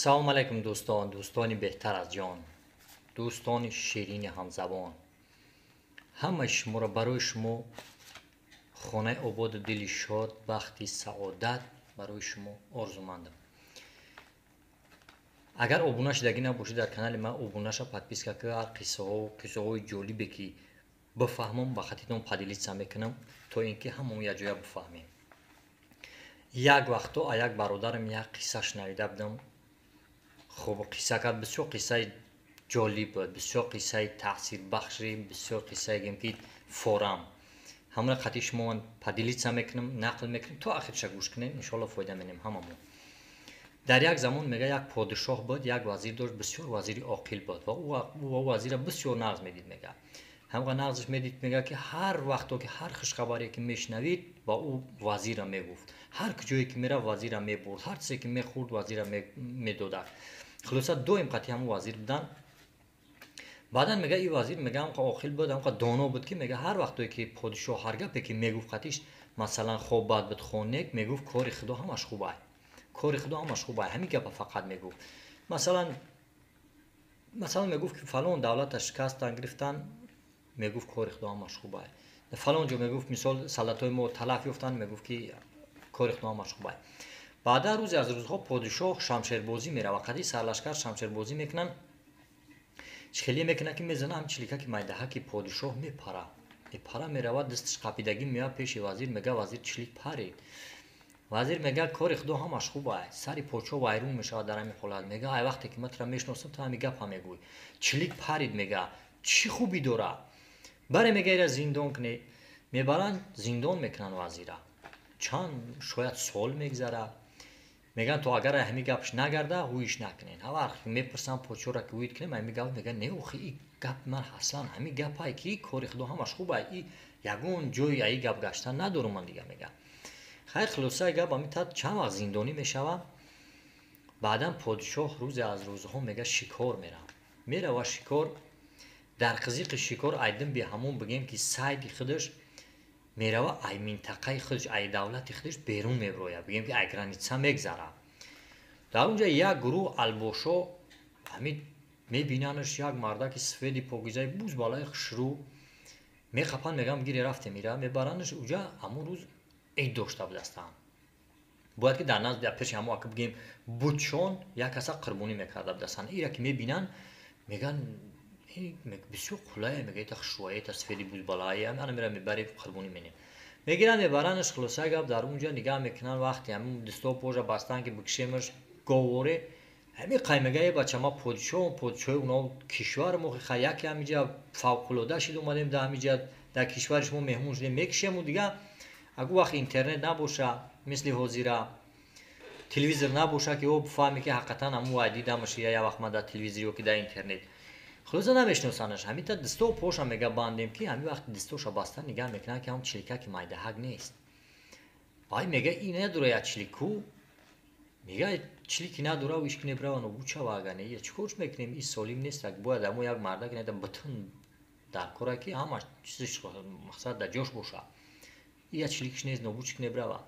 Салом алейкум, дӯстон, дӯстони беҳтар аз ҷон, дӯстони ширини ҳамзабон. Ҳамаи шуморо, барои шумо хонаи ободу дили шод, бахти саодат барои шумо орзумандам. Агар обуна шудагӣ набошед дар канали ман, обуна ша, подписка ки ҳар қиссаҳо, қиссаҳои ҷолибе ки бифаҳмам, ба хатитон поделиться мекунам, то ин ки ҳамамо якҷоя бифаҳмем. Як вақто а як бародарам як қисса шунавида будам. Хуб, қисса кард, бисёр қиссаи ҷолиб буд, бисёр қиссаи таъсирбахши, бисёр қиссае гем ки форам. Ҳамра қати шумо ман поделиться мекунам, нақл мекунам, то ахирша гӯш кунем, иншоалло фоида менем ҳамамо. Дар як замон, мега, як подишоҳ буд, як вазир дошт, бисёр вазири оқил буд ва ӯ вазира бисёр нағз медид, мега. Ҳамға нағзш медид, мега, ки ҳар вақто ки ҳар хушхабаре ки мешунавид, ба ӯ вазира мегуфт. Ҳар куҷое ки мерафт, вазира мебурд, ҳар чизе ки мехӯрд, вазира медодад. Хулоса, доим қати ҳамун вазир будан. Баъдан, мега, и вазир, мега, ҳамқа оқил буд, ҳамқа доно буд, ки, мега, ҳар вақтое ки подишоҳ ҳар гапе ки мегуфт қатиш, масалан, хоб бад буд, хо нек, мегуфт: «Кори Худо ҳамаш хуб ай, кори Худо ҳамаш хуб ай». Ҳамин гапа фақат мегуфт. Масалан, мегуфт, ки фалон давлата шикастан, гирифтан, мегуфт: «Кори Худо ҳамаш хуб ай». Фалон ҷо, мегуфт, мисол, солдатҳои мо талаф ёфтанд, мегуфт, ки кори Худо ҳамаш хуб ай. Баъдан рӯзе аз рӯзҳо подишоҳ шамшербозӣ меравад, қади сарлашкар шамшербозӣ мекунанд. Хеле мекунад, ки мезана, ҳам чилика ки майдаҳаки подишоҳ мепара, мепара, меравад, дасташ қапидагӣ, меояд пеши вазир, мега: «Вазир, чилик парид». Вазир мега: «Кори Худо ҳамаш хуб ай». Сари подшоҳ вайрон мешавад дар ҳамин ҳолат. Мега: «Ай вақте ки ман тура мешиносам, ту ҳамин гапа мегӯй. Чилик парид, мега, чӣ хубӣ дорад?» Баре, мега, ира зиндон кунед. Мебаранд, зиндон мекунанд вазира. Чанд шояд сол мегзарад. Мегӯянд, то агар ҳамин гапш нагарда, ҳуиш накунед. Ҳа, вақт мепурсанд подшоҳро, ки ҳуит кунем ҳамин гап, мега: «Не, охи, и гап ман аслан ҳамин гапае, ки кори Худо ҳамаш хуб ай, и ягон ҷои аи гап гаштан надорум ман дига», мега. Хайр, хулосаи гап, ҳамин та чанд вақт зиндонӣ мешавад. Баъдан подишоҳ рӯзе аз рӯзҳо, мега, шикор меравад. Мерава шикор, дар қизиқи шикор айдин би ҳамон, бигем ки, сайди худаш мерава, ай минтақаи худаш, ай давлати худаш берун мебирояд, бигем ки, ай граница мегзарад. Дар он ҷа як гурӯҳ албошо ҳамин мебинанаш, як мардаки сафеди покизаи бузбалаи хушрӯ, мехапанд, мегӯям: «Гире, рафтем». Ира мебаранаш уҷа. Ҳамон рӯз ид дошта будастанд, бояд ки дар назди пеши ҳамо, ака, бигем, бутшон як каса қурбонӣ мекарда будастанд. Ира ки мебинанд, мегӯянд: «Бисёр қулае», мега, «ита хушрӯае, ита сафеди бузбалае, ана мера мебари, қурбонӣ менем». Мегиранд, мебаранаш. Хулосаи гап, дар он ҷа нигаҳ мекунанд. Вақте ҳамин дастоо пожа бастанд, ки бикшемаш, говворе ҳамин қай, мега: «Е бача, ма подишоҳ, подишоҳи уно кишвар мо, хай, яке ҳамиҷа фавқулода шид, омадем дар ҳамиҷа, дар кишвари шумо меҳмон шудем, мекишему дига». Агу вақт интернет набоша, мисли ҳозира телевизор набоша, ки ӯ бифаҳме, ки ҳақиқатан ҳамун вай дидамаш я вақт ман дар телевизор ё ки дар интернет. Хулоса, намешиносанаш. Ҳамита дастоо поша, мега, бандем, ки ҳамин вақти дастооша баста нигаҳ мекунанд, ки ҳам чилика ки майдаҳак нест. Ай, мега, и надора як чилику, мега, чилики надора, ишки небрава, нобуд шава. Ага не, чӣ корш мекунем? И солим нест, бояд ҳамо як мардак неда бутун дар кора, ки ҳама чизиш, мақсад, дар ҷош боша. И як чиликиш нест, нобуд чик небрава.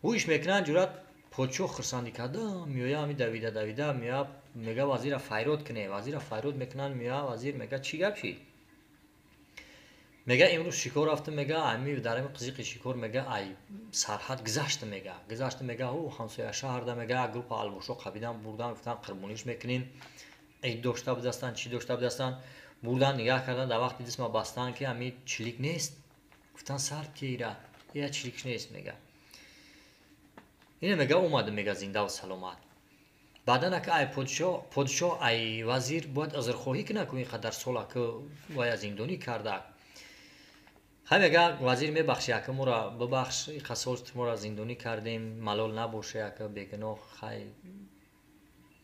Ӯиш мекунанд, ҷурат подшоҳ хурсандӣ карда меоя, ҳами давида давида меоя, мега: «Вазира файрод куне». Вазира файрод мекунанд, меоя вазир, мега: «Чӣ гап шид?» Мега: «Имрӯз шикор рафтам, мега, ами дар ами қизиқи шикор, мега, ай сарҳад гузаштам, мега, гузаштам, мега, ӯ ҳамсоя шаҳрда, мега, як группа албошо қабидан бурдан, гуфтан қурбониш мекунем, ид дошта будастанд, чӣ дошта будастанд, бурдан, нигаҳ кардан, дар вақти дистма бастанд, ки ами чилик нест. Гуфтан сар кира, я чиликш нест, мега. Ина, мега, омадам, мега, зиндаву саломат». Баъдан ака ай подшоҳ ай вазир бояд узрхоҳӣ кунад, ку ин қадар сол ака вая зиндонӣ кардак. Хай, мега вазир: «Мебахши, ака, моро бибахш, иқа сол моро зиндонӣ кардем, малол набоше, ака, бегуноҳ, хай,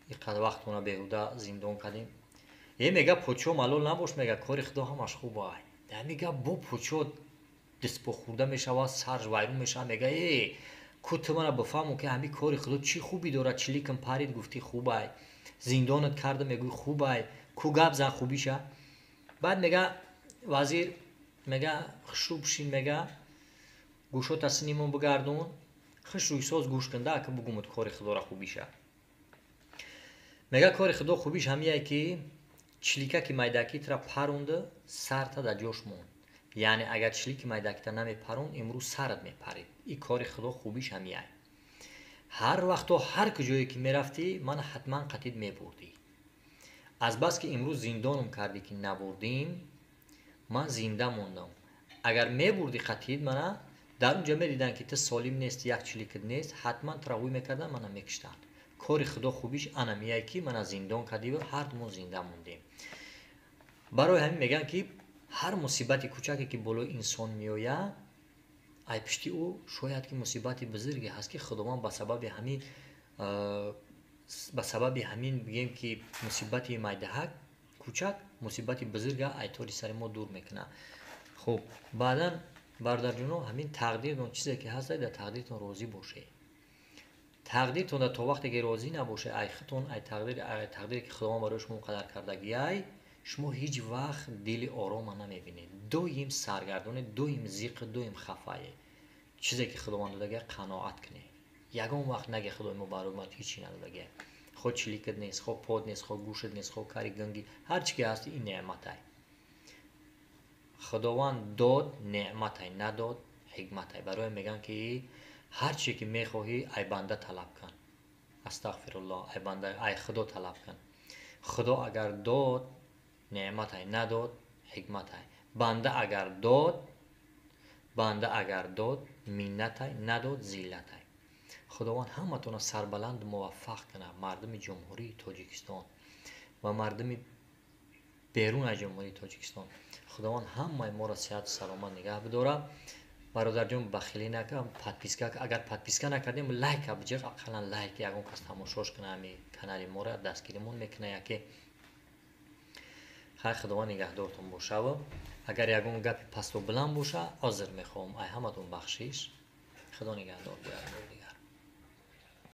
иқа вақтона беҳуда зиндон кардем». Е, мега подшоҳ, малол набош, мега, кори Худо ҳамаш хуб ай. Мега, бо подшоҳ дастпо хӯрда мешавад, сарш вайрон мешавад, мега: «Э, ку ту мана бифаҳмо, ки ҳамин кори Худо чӣ хубӣ дорад? Чиликам парид, гуфтӣ хубай, зиндонат карда, мегӯӣ хубай, ку гап зан хубиша». Баъд мега вазир, мега: «Хушрӯ бишин, мега, гӯшота синимон бигардон, хушрӯйсоз гӯш кун да, ака, бугумуд кори Худора хубиша». Мега, кори Худо хубиш ҳамияе, ки чиликаки майдакитра паронда, сарта дар ҷош монд. Яъне агар чилики майдакита намепаронд, имрӯз сарат мепарид. И кори Худо хубиш ҳамияй. Ҳар вақто, ҳар куҷое ки мерафтӣ, ман ҳатман қатид мебурдӣ. Азбаски имрӯз зиндонам кардӣ, ки набурдим, ман зинда мондам. Агар мебурдӣ қатид мана, дар он ҷо медиданд, ки ту солим нести, як чиликат нест, ҳатман тура ҳуй мекарданд, мана мекиштанд. Кори Худо хубиш анамияе, ки мана зиндон кардиву ҳардумон зинда мондем. Барои ҳамин мегӯянд, ки ҳар мусибати кӯчаке, ки болои инсон меояд, ай пишти ӯ шояд ки мусибати бузурге ҳаст, ки Худованд ба сабаби ҳамин, бигем, ки мусибати майдаҳак кӯчак, мусибати бузурга айтори сари мо дур мекунад. Хуб, баъдан, бародарҷоно, ҳамин тақдиртон чизе ки ҳаст, дар тақдиртон розӣ бошед. Тақдиртон то вақте ки розӣ набошед, ай худтон, ай тақдире, ки Худованд барои шумо муқаддар кардагиай, шумо ҳеҷ вақт дили орома намебинед, доим саргардонед, доим зиқ, доим хафае. Чизе ки Худованд додагия, қаноат кунед. Ягон вақт наге: «Худои мо барои ман ҳечи надодагия». Хо чиликат нест, хо под нест, хо гӯшат нест, хо кари ганги, ҳар чи ки ҳасти, ин неъматай. Худованд дод, неъматай, надод, ҳикматай. Барои мегӯянд, ки ҳар чизе ки мехоҳӣ, ай банда талаб кун, астағфируллоҳ, ай банда, ай Худо талаб кун. Худо агар дод, неъматай, надод, ҳикматай. Банда агар дод, миннатай, надод, зиллатай. Худованд ҳаматонро сарбаланду муваффақ кунад, мардуми Ҷумҳурии Тоҷикистон ва мардуми берун аз Ҷумҳурии Тоҷикистон. Худованд ҳамаи моро сиҳату саломат нигаҳ бидорад. Бародарҷон, бахилӣ накун, подписка, агар подписка накардем, лайка биҷиқ, ақаллан лайк, ягон кас тамошош кунад, ҳами канали моро дастгиримон мекунад яке. Хайр, Худованд нигаҳдортон бошаву агар ягон гапи пасту баланд боша, озр мехоҳам, ай ҳаматон бахшиш. Худо нигаҳдор. Бо як бори дигар.